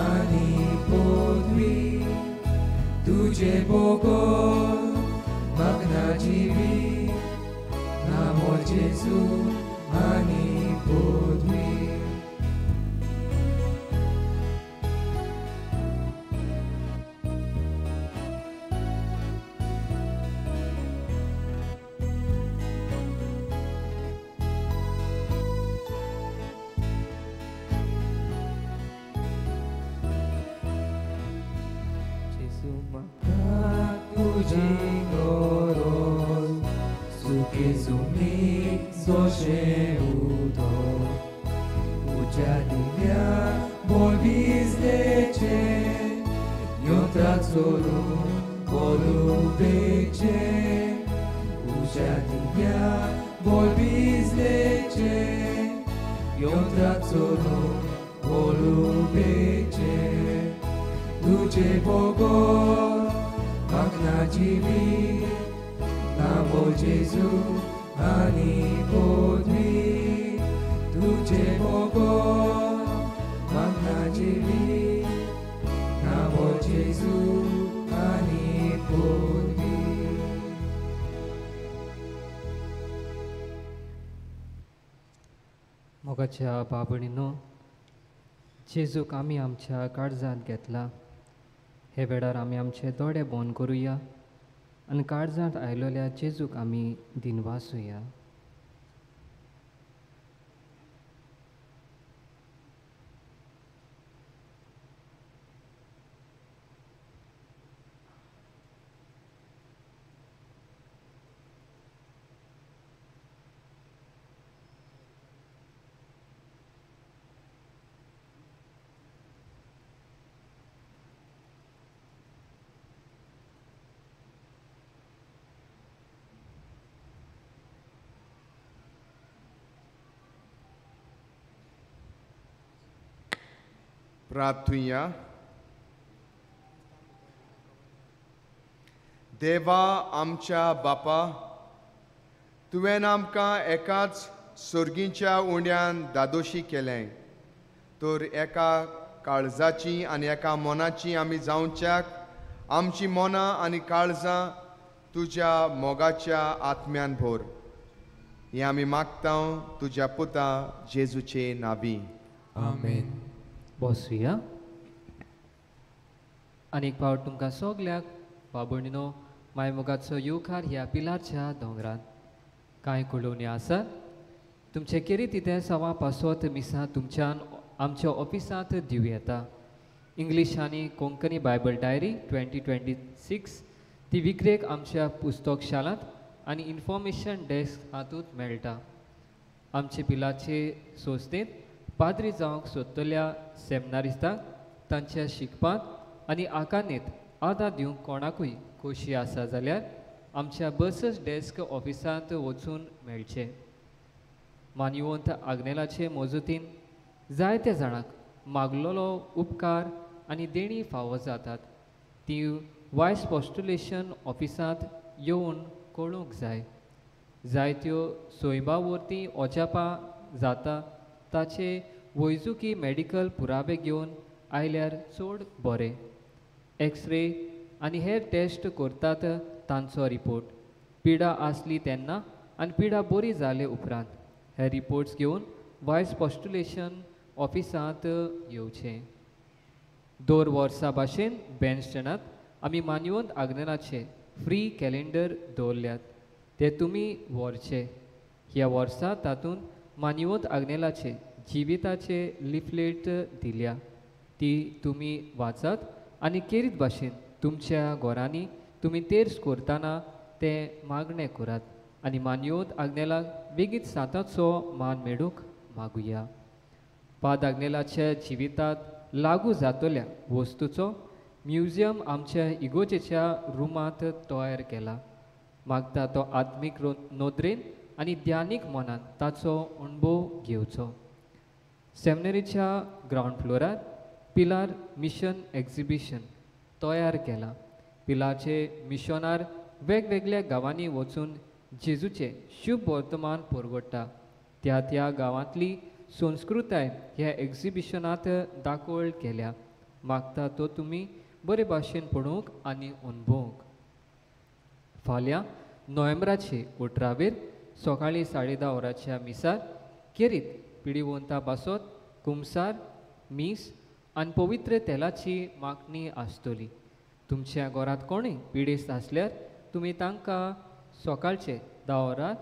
आनी पदवी, तुझे बगर म्हाका जिवी नामो जेजू आनी पदवी. तुजी गरज, सुखे सुमीक जशें उदक, तुज्या दिव्या बोलबिसलेचें यंत्राक चलूंक बोलुपेचें, तुज्या दिव्या बोलबिसलेचें यंत्राक चलूंक बोलुपेचें, तुजे बगर म्हाका जिवी नामो जेजू आनी पदवी, तुजे बगर म्हाका जिवी नामो जेजू आनी पदवी.
मोगाच्या बाबणीनो, जेजूक आमी आमच्या काळजांत घेतला. हे वेळार आमी आमचे दोळे बंद करुया आनी काळजांत आयलोल्या जेजूक आमी दिनवासुया.
प्रार्थुया. देवा आमच्या बापा, तुवें आमकां एकाच सोर्गीच्या उंड्यान दादोशी केलें, तर एका काळजाची आनी एका मनाची आमी जावच्याक आमची मनां आनी काळजां तुज्या मोगाच्या आत्म्यान भर. हें आमी मागता तुज्या पुता जेजूचे नावी.
आमेन.
बसुया. आनी एक फावट तुमकां सगल्याक बाबणीनो मायमोगाचो येवकार ह्या पिलारच्या दोंगरान. कांय कळोवणी आसात तुमचे केरी तितें सवा पासत मिसां तुमच्यान आमच्या ऑफिसांत दिवं येता. इंग्लीश आनी कोंकणी बायबल डायरी 2026 ती विक्रेक आमच्या पुस्तकशालांत आनी इन्फॉर्मेशन डेस्क हातूंत मेळटा. आमचे पिलाचे संस्थेंत पाद्री जावंक सोदतल्या सेमिनारिस्तांक तांच्या शिकपांत आनी आकानेत आदार दिवंक कोणाकूय खोशी आसा जाल्यार आमच्या बसस डेस्क ऑफिसांत वचून मेळचें. मानवंत आग्नेलाचे मजतीन जायते जाणांक मागलोलो उपकार आनी देणी फावो जातात ती वायस पोस्टुलेशन ऑफिसांत येवन कळूंक जाय. जायत्यो सोयबा वरती ओजापां जाता ताचे वैजुकी मेडिकल पुरावे घेवन आयल्यार चड बरें. एक्सरे आनी हेर टेस्ट करतात तांचो रिपोर्ट पिडा आसली तेन्ना आनी पिडा बरी जाले उपरांत हे रिपोर्ट्स घेवन वायस पोस्टुलेशन ऑफिसांत येवचें. दर वर्सा भाशेन बँडस्टँडांत आमी मानवंत आग्नेलाचे फ्री कॅलेंडर दवरल्यात ते तुमी व्हरचे. ह्या वर्सा तातूंत मानवंत आग्नेलाचे जिविताचे लिफलेट दिल्या ती तुमी वाचात आनी केरीत भाशेन तुमच्या घरांनी तुमी तेर्स करतना ते मागणें करात आनी मानवंत आग्नेलाक बेगीन सांताचो मान मेळूंक मागुया. पाद आग्नेलाच्या जिवितांत लागू जातल्या वस्तूचो म्युझियम आमच्या इगोजेच्या रुमांत तयार केला. मागता तो आत्मीक नदरेन आनी ध्यानीक मनान ताचो अणभव घेवचो. सेमिनरीच्या ग्रावंड फ्लोरार पिलार मिशन एक्झिबिशन तयार केलां. पिलाचे मिशनार वेगवेगळ्या गांवांनी वचून जेजूचें शुभ वर्तमान परगट्टा. त्या त्या गांवांतली संस्कृताय ह्या एक्झिबिशनांत दाखोवल केल्या. मागता तो तुमी बरे भाशेन पळोवंक आनी अणभवंक. फाल्यां नोव्हेंबराचे 18वेर सकाळीं 10:30 वरांच्या मिसार केरीत पिडिवंता बासत कुमसार मीस आनी पवित्र तेलाची मागणी आसतली. तुमच्या घरांत कोणूय पिडेस्त आसल्यार तुमी तांकां सकाळचे 10 वरां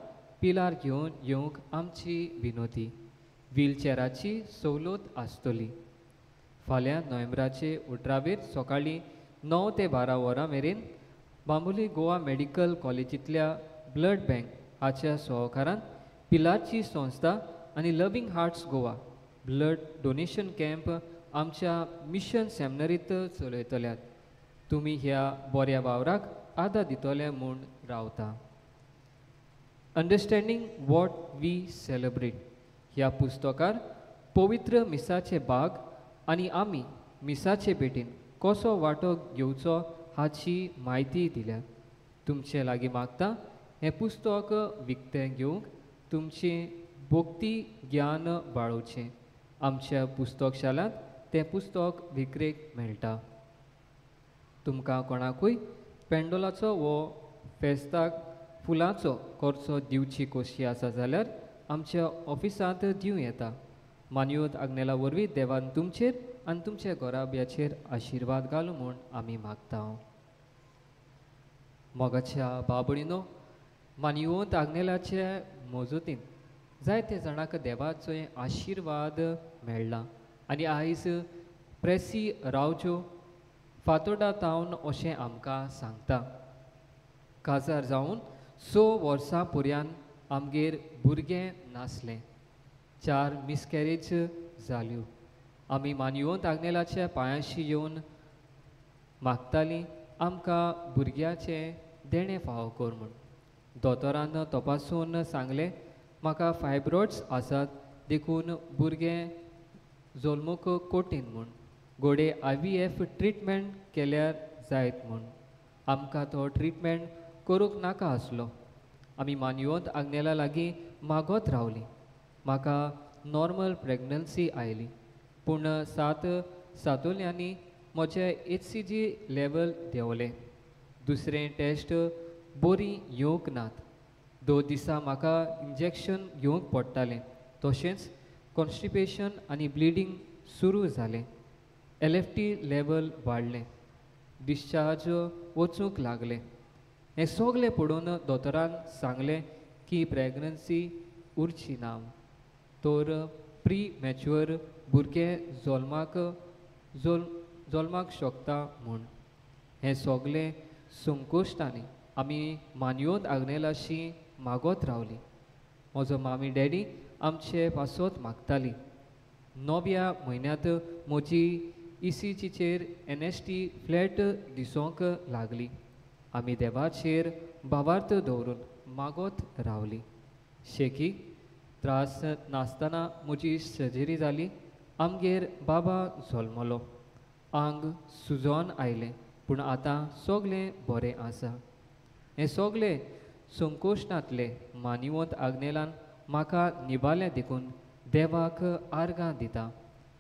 पिलार घेवन येवंक आमची विनोती. व्हीलचेराची सवलत आसतली. फाल्यां नोव्हेंबराचे 18वेर सकाळीं 9 ते 12 वरां मेरेन Bambolim Goa medical कॉलेजींतल्या blood bank हाच्या सहकारान पिलारची संस्था आनी loving hearts Goa blood donation camp आमच्या मिशन सेमिनरींत चलयतल्यात. तुमी ह्या बऱ्या वावराक आदार दितले म्हूण रावता. अंडरस्टँडींग what we celebrate ह्या पुस्तकार पवित्र मिसाचे भाग आनी आमी मिसाचे भेटीन कसो वांटो घेवचो हाची म्हायती दिल्या. तुमचे लागीं मागता हें पुस्तक विकतें घेवंक तुमचें भक्ती ज्ञान वाडोवचें. आमच्या पुस्तकशालांत तें पुस्तक विक्रेक मेळटा. तुमकां कोणाकूय पेंडोलाचो वो फेस्ताक फुलांचो खर्चो दिवची खोशी आसा जाल्यार आमच्या ऑफिसांत दिवं येता. मानवत आग्नेला वरवीं देवान तुमचेर आनी तुमच्या घराब्याचेर आशिर्वाद घालूं म्हूण आमी मागता. मोगाच्या बाबणीनो, मानवत आग्नेलाचे मजतीन जायते जाणांक देवाचो आशिर्वाद मेळ्ळा आनी आयज प्रेसी रावच्यो फातोडा तावन अशें आमकां सांगता. काजार जावन 6 वर्सां पुर्यान आमगेर भुरगें नासलें. 4 मिसकॅरेज जाल्यो. आमी मानवंत आग्नेलाच्या पांयांशी येवन मागतालीं आमकां भुरग्याचें देणें फावो कर म्हूण. दोतोरान तपासून सांगलें म्हाका फायब्रॉड्स आसात देखून भुरगें जल्मूंक कठीण म्हूण. घोडे IVF treatment केल्यार जायत म्हूण. आमकां तो ट्रिटमेंट करूंक नाका आसलो. आमी मानवंत आग्नेला लागीं मागत रावलीं. म्हाका नॉर्मल प्रेगनन्सी आयली पूण 7 सातोल्यांनी म्हजें HCG level देंवलें. दुसरें टेस्ट बरी येवंक नात. 2 दिसां म्हाका इंजेक्शन घेवंक पडटालें. तशेंच कॉन्स्टिपेशन आनी ब्लिडींग सुरू जालें. LFT level वाडलें. डिस्चार्ज वचूंक लागलें. हें सगलें पळोवन दोतोरान सांगलें की प्रेगनन्सी उरची ना तर प्री मॅच्युअर भुरगें जल्माक शकता म्हूण. हें सगलें संकोश्टांनी आमी मानवत आग्नेलाशी मागत रावलीं. म्हजो मामी डॅडी आमचे पासत मागताली. 9व्या म्हयन्यांत म्हजी ईसीजीचेर एनएसटी फ्लॅट दिसूंक लागली. आमी देवाचेर भावार्थ दवरून मागोत रावली. शेकी त्रास नासतना म्हजी सर्जरी जाली. आमगेर बाबा जल्मलो. आंग सुजोन आयलें पूण आतां सगळें बरें आसा. हें सगळें संकोशनांतले मानिवंत आग्नेलान म्हाका निभालें देखून देवाक आर्गां दिता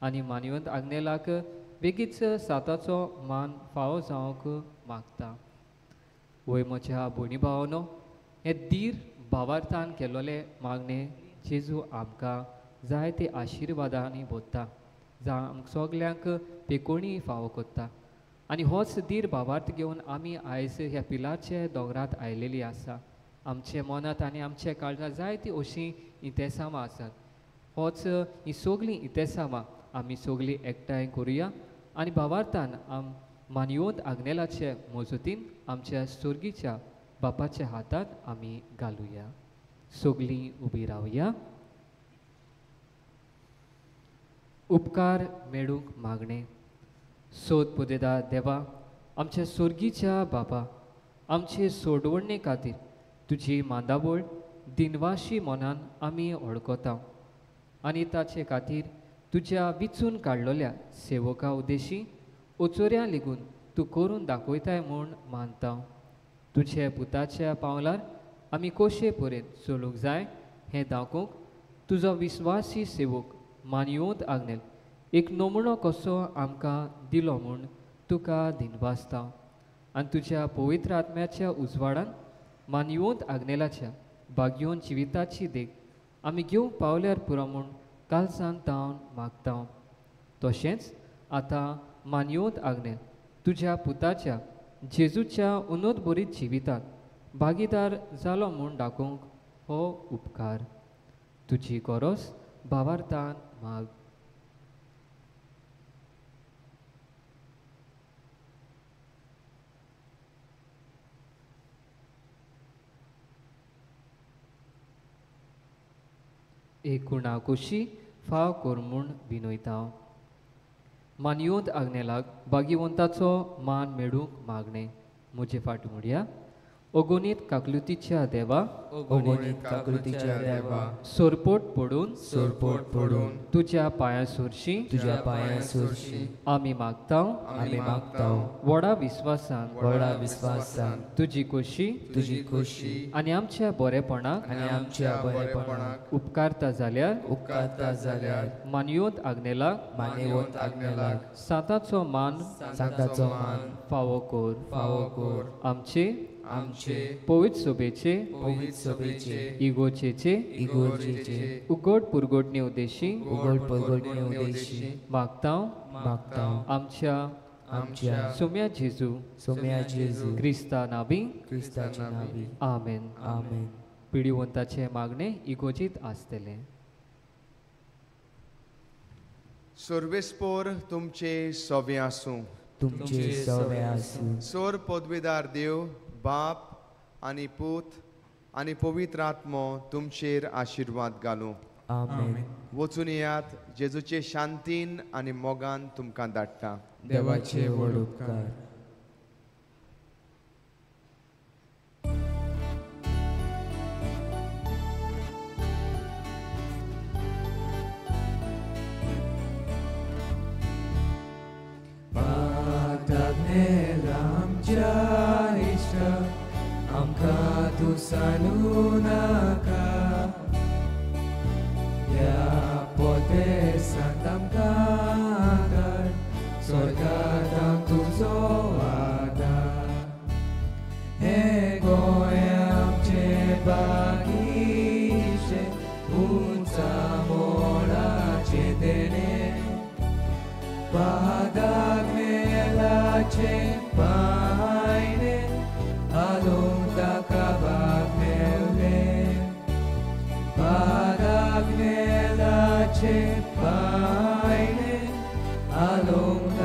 आनी मानिवंत आग्नेलाक बेगीच साताचो मान फावो जावंक मागता. वय म्हज्या भयणी भावानो, हे धीर भावार्थान केल्लोले मागणें जेजू आमकां जायते आशिर्वादांनी भरता, जावं आमकां सगल्यांक पेकोणी फावो करता. आनी होच धीर भावार्थ घेवन आमी आयज ह्या पिलारच्या दोंगरांत आयलेली आसा. आमचे मनांत आनी आमच्या काळजांत जायतीं अशीं इतेसांवां आसात. होच ही सगळीं इतेसांवां आमी सगळीं एकठांय करुया आनी भावार्थान आम मानयोत आग्नेलाचे मजतीन आमच्या सोर्गीच्या बापाच्या हातांत आमी घालुया. सगळीं उबी रावया. उपकार मेळूंक मागणें. सोद पुदेदा देवा, आमच्या सोर्गीच्या बापा, आमचे सोडवणे खातीर तुजी मांदावळ दिनवाशी मनान आमी वळखता आनी ताचे खातीर तुज्या विचून काडलेल्या सेवका उद्देशी ओचोऱ्या लेगून तूं करून दाखयताय म्हूण मानता. तुज्या पुताच्या पावलार आमी कशे परेन चलूंक जाय हें दाखोवंक तुजो विस्वासी सेवक मानयोत आग्नेल एक नमुनो कसो आमकां दिलो म्हूण तुका दिनवासता आनी तुज्या पवित्र आत्म्याच्या उजवाडान मानयोत आग्नेलाच्या भाग्योन जिविताची देख आमी घेवंक पावल्यार पुरो म्हूण कालसान तावन मागता. तशेंच आतां मानयोत आग्नेल तुज्या पुताच्या जेजूच्या उन्नत बरीत जिवितांत भागीदार जालो म्हूण दाखोवंक हो उपकार तुजी गरज भावार्थान माग. एकुणा कुशी फाव कर म्हूण विनयता. मानयोत आग्नेलाक भाग्यवंताचो मान मेळूंक मागणें. म्हजे फाट म्हणया. अगणीत काकलुतीच्या देवा,
अगणीत काकलुतीच्या देवा,
सोरपोट पडून,
सोरपोट पडून
तुज्या पांयां सोरशी,
तुज्या पांयां सोरशी
आमी मागता,
आमी मागता
व्हडा विस्वासान,
व्हडा विस्वासान
तुजी खोशी,
तुजी खोशी
आनी आमच्या बरेपणाक,
आनी आमच्या बरेपणाक
उपकारता जाल्यार,
उपकारता जाल्यार
मानयोत आग्नेलाक,
मानयोत आग्नेलाक
सांताचो मान,
सांताचो मान
फावो कर,
फावो कर.
आमचे,
आमचे
पवित्र सभेचे,
पवित्र सभेचे
इगोर्जेचे,
इगोर्जेचे
उगड पुरगोटणे उद्देशी,
उगड पुरगोटणे उद्देशी
मागता,
मागता
आमच्या,
आमच्या
सोम्या जेजू,
सोम्या जेजू
क्रिस्ता नावी,
क्रिस्ताच्या नावी.
आमेन.
आमेन.
पिडिवंताचे मागणे इगोजीत आसतले.
सर्वेस्पोर तुमचे सवे आसूं,
तुमचे सवे आसूं.
सोर पदवीदार देव बाप आनी पूत आनी पवित्र आत्मो तुमचेर आशिर्वाद घालूं.
आमेन.
वचून येयात, जेजूचे शांतीन आनी मोगान तुमकां धाडटा.
देवाचे व्हड उपकार.
आमकां तूं सांडू नाका, ह्या पोतेसांत आमकां धाड, स्वर्गांत तुजो आदार. हें गोंय आमचें बागीचें, उंचा मोडाचें देणें, पादाक मेलाचें पायणें, आलोवंक ताका भाग मेवलें, पादाक मेलाचें पायणें, आलोवंक